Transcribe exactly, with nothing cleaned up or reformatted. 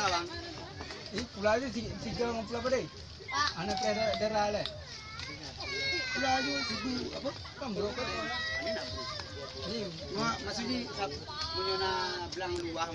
Bang. Ih, pula aja tiga, tiga orang pula pada. Anak kira darah lah. Pula aja situ apa? Kan bro pada. Ni, mak maksudnya punya nak belang luar.